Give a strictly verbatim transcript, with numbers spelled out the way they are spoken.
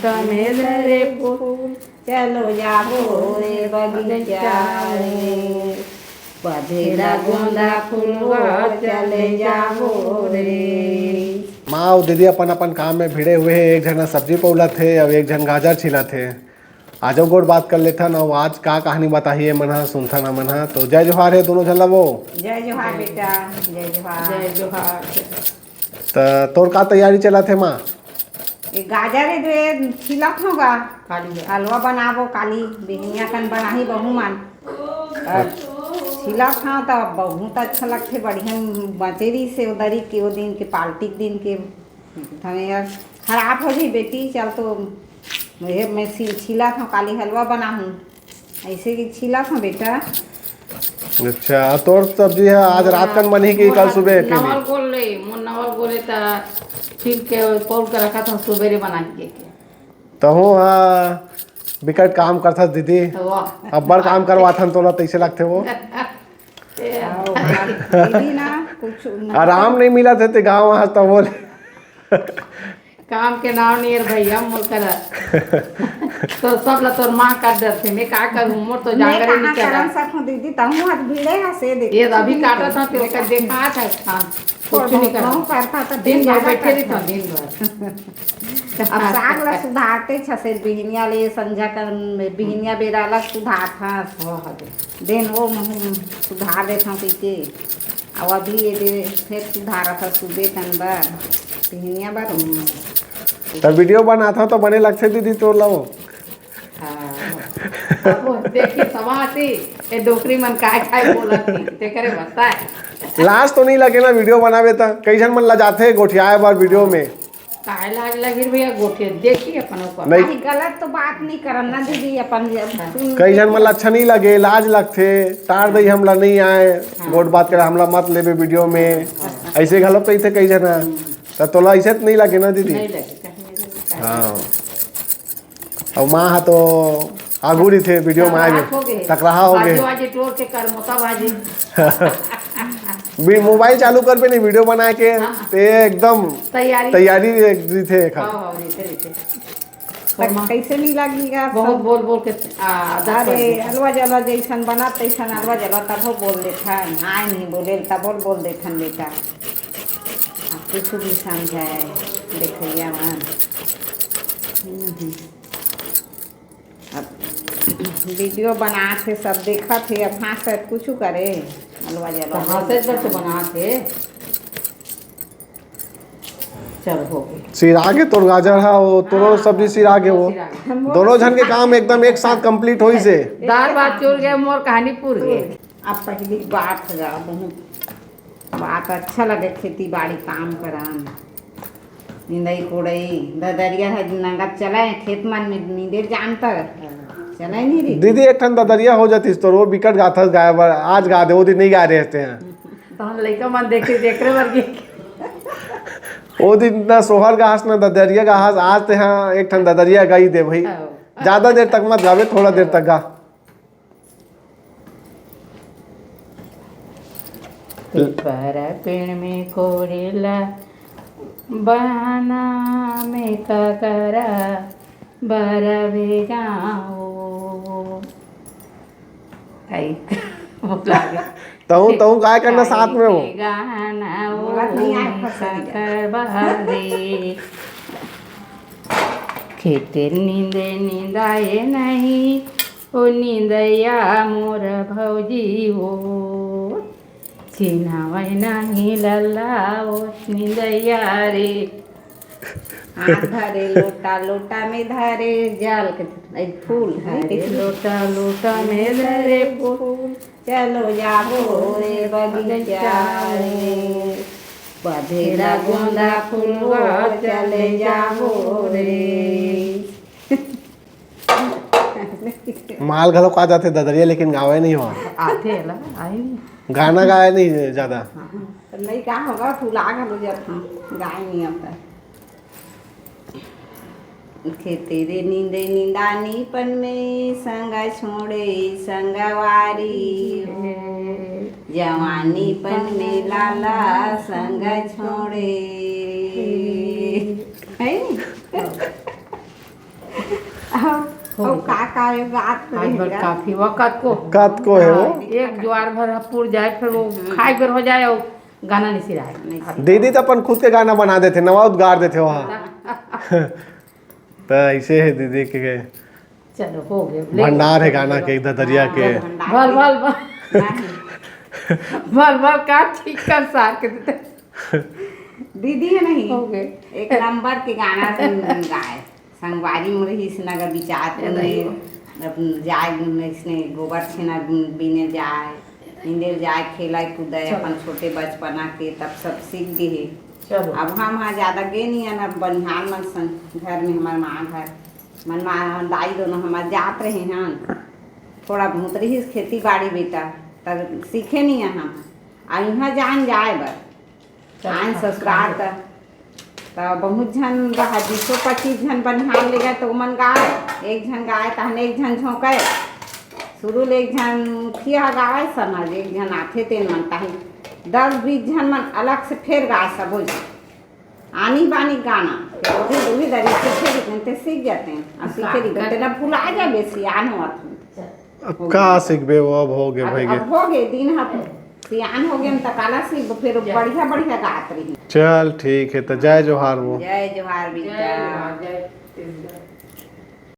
तमे धरे फूल, चलो जाबो रे बगीचा रे। बधेला गोंदा फूलवा, चले जाबो रे। माँ अउ दीदी अपन अपन काम में भिड़े हुए हे। एक झन ह सब्जी पउलत हे अउ एक झन गाजर छीलत हे। आजो गोठ बात कर लेथन अउ आज का कहानी बताही, ए मन ह सुनथन हमन ह। तो जय जोहार हे दोनों झन ला वो। जय जोहार बेटा, जय जोहार। जय जोहार। त तोर का तैयारी चलत हे माँ? ये गाजर हे जो ये छिलत हों गा। काली है। हलवा बनाबो काली, बिहनिया कन बनाही बहू मन। अउ छिलत हों त बहुत अच्छा लगथे, बढ़िया बचे रहिस हे वो दरी के, वो दिन के, पाल्टी के दिन के। थमे यार खराब हो जाही बेटी, चल तो ये मैं छिल-, छिलत हों, काली हलवा बनाहूँ। ऐसे कि छिलत हों बेटा। अच्छा, तोर सब्जी ह आज रात कन बनही कि मोर कल हाथ सुबह के नवल लिए? गोल ले, मोर नवल गोले त छील के पउल के रखत हों, सुबेरे बनाही के। तहूँ ह बिकट काम करथस दीदी। तो वाह। अब्बड़ काम करवाथन तोला, तइसे लगथे वो। ए, आओ, दीदी ना कुछ आराम नहीं मिलत हे ते गाँव आज त बोल। काम के नाव नहीं है भैया मोर करा। तो सब ला तोर माँ कर डरथे, मैं का करूँ, मोर तो मैं जांगर ही कहाँ नहीं चला। करन सकूँ दीदी, तहूँ हाथ भिड़े हस, ये देखो, ये अभी कुछ नहीं काटत करन। हों, तेरे का देखा था, हाँ, थोड़ा कुछ नहीं बहुत करना। करता था, दिन दिन भर ज्यादा बैठे करता। रहिथों, दिन भर। अब साग ला सुधारते छस, बिहनिया ले संझा कन, बिहनिया बेरा ला सुधारत हस। हाँ, हाँ, जी। दिन वो महू सुधार देथों कहिके। अउ अभी ये दे फेर सुधारत हस सुबे कन बर, बिहनिया बर। हम्म। त वीडियो बनाथों त बने लगथे दीदी तोर ला वो? हाँ। अब वो देखी सवासी, ये डोकरी मन काय काय बोलत हे, तेकरे बताए। लाज तो नहीं लगे ना वीडियो बनाबे त? कई झन मन लजाथे गोठियाए बर वीडियो में। काहे लाज लगी रे भैया, गोठिया देखी अपन ऊपर। नहीं। नहीं, गलत तो बात नहीं करन ना दीदी, अपन जब हाँ। सुन कई झन मन ला अच्छा नहीं लगे, लाज लगथे, टार दई हमला नहीं आए, हाँ। गोठ बात करे हमला मत लेबे वीडियो में, ऐसे घलो कहिथे कई झन ह। हम्म। त तोला ऐसे तो नहीं लगे ना दीदी? नहीं लगे, कहीं नहीं लगे। हाँ। अउ माँ ह तो आगू रहिथे वीडियो में आए में। टकराहा हो गे। टकराहा हो गे। बाजी, बाजी टोर के कर मोता बाजी। भी मोबाइल चालू करबे नहीं वीडियो बनाए के, हाँ। ते एकदम तैयारी। तैयारी रहिथे एखर। हाँ, हाँ, रहिथे, रहिथे। त कइसे नहीं लागी गा बहुत सब? बोल बोल के, आ, आदत अरे, पड़ गई। अलवा जलवा जइसन बनत तइसन अलवा जलवा तभो बोल देथन, आए नहीं बोले तभो बोल देथन बेटा। अब कुछ भी समझे देखइया मन। हम्म, हम्म। अब वीडियो बनात हे, सब देखत हे, अब हाँसत कुछ करे, अलवा जलवा तो हाँसे बोल बर तो देथन। बनात हे। चल, हो गई। सिरा गे तोर गाजर हा, वो तोरो हाँ, सब्जी हाँ, सिरा गे वो। सिरा गे। दोनों झन के काम एकदम एक साथ complete होइस हे। दाल भात चुर गे, मोर कहानी पूर गे। अब पहली बात है, बहुत बात अच्छा लगे, खेती बाड़ी काम करन, निंदई कोड़ई, ददरिया है नंगत चले, खेत मन में नींदे जान तक चले नहीं रही। दीदी, एक ठन ददरिया हो जातिस तो वो बिकट गाथस गाय बर, आज गा दे, वो दिन नहीं गाय रहते हैं। तहन लइका मन देखे, देखरे बर गे। ओ दिन ना सोहर गाहस, ना ददरिया गाहस, आज तेहा एक ठन ददरिया गाई दे भाई। हाँ। ज्यादा देर तक मत गावे, थोड़ा देर तक गा। पिपरा पेड़ में कोरेला, बहाना में ककरा बरवे जाओ। आई, भूख लागे। तहूँ, तहूँ काय करना साथ में हो? गाना ओ बोलत नहीं आए, फंस गया। काकर बहारे। खेते नींदे निंदाए नहीं, ओ निंदैया मोर भौजी ओ। चिन्हावय नहीं लल्ला ओ निंदैया रे। हाथ धरे लोटा, लोटा में धरे जल के, ए, फूल, है धरे कैसे? लोटा, लोटा में धरे फूल। चलो जाबो रे बगीचा रे, बधेला गोंदा फूलवा, चले जाबो रे। माल घलो का जाथे ददरिया, लेकिन गावे नहीं हो। आथे एला, आई नहीं। गाना गाए नहीं ज्यादा। हाँ, तो नहीं का होगा, फुला घलो जात हम, गाए नहीं आता। खेते रे नींदे निंदानी पन में, संग छोड़े संगवारी हो। जवानी पन में लाला संग छोड़े। है नी? हो अउ गया। का का ये बात आज भर रहेगा। काफी वो कतको। कतको है वो। एक जुआर भर ह पुर जाए, फिर वो खाए बर हो जाए और गाना नहीं सिराए। दीदी तो अपन खुद के गाना बना देथे, नवा उद्गार देथे वहाँ। तो ऐसे है दीदी के चलो हो गया। ले। भंडार है गाना के, ददरिया के। भल भल भल भल भल का ठीक कर सार के देते। दीदी है नहीं, हो गए। एक नंबर के गाना गाए। संगवारी मोर हिस नगर बिचार नहीं। अपन जाए इसने गोबर छेना बीने जाए, निंदे जाए, खेला कूदे अपन छोटे बचपना के, तब सब सीख गए। चलो। अब हम हाँ ज्यादा गए नहीं हन, अब बनिहार मन संग घर में हमार माँ घर मन माँ दाई दोनों हमार जात रहे हन, थोड़ा बहुत रही खेती बाड़ी बेटा, तब सीखे नहीं हन हम। अब यहाँ जान जाए बर आए ससुराल त त बहुत झन रहा, बीसो पच्चीस झन बनिहार ले गए, तो ओमन गाए, एक झन गाए तहन एक झन झोंके। शुरू ले एक झन मुखिया गाए समझ, एक झन आथे तेन मन, तहन दस बीस झन मन अलग से फेर गाए सबो झन। आनी बानी गाना, फिर ओही दूही दरी सीखे रहिते, ते सीख जाते हैं। अब सीखे रहिते, तेना भुला जाबे, सियान होत हन। अब का सीखबे वो, अब हो गए अब, भाई के। अब हो गए दिन, अब सियान हो गए, त काला सीख, फिर बढ़िया बढ़िया गात रही। चल ठीक है, तो जय जोहार वो। जय जोहार बेटा। जय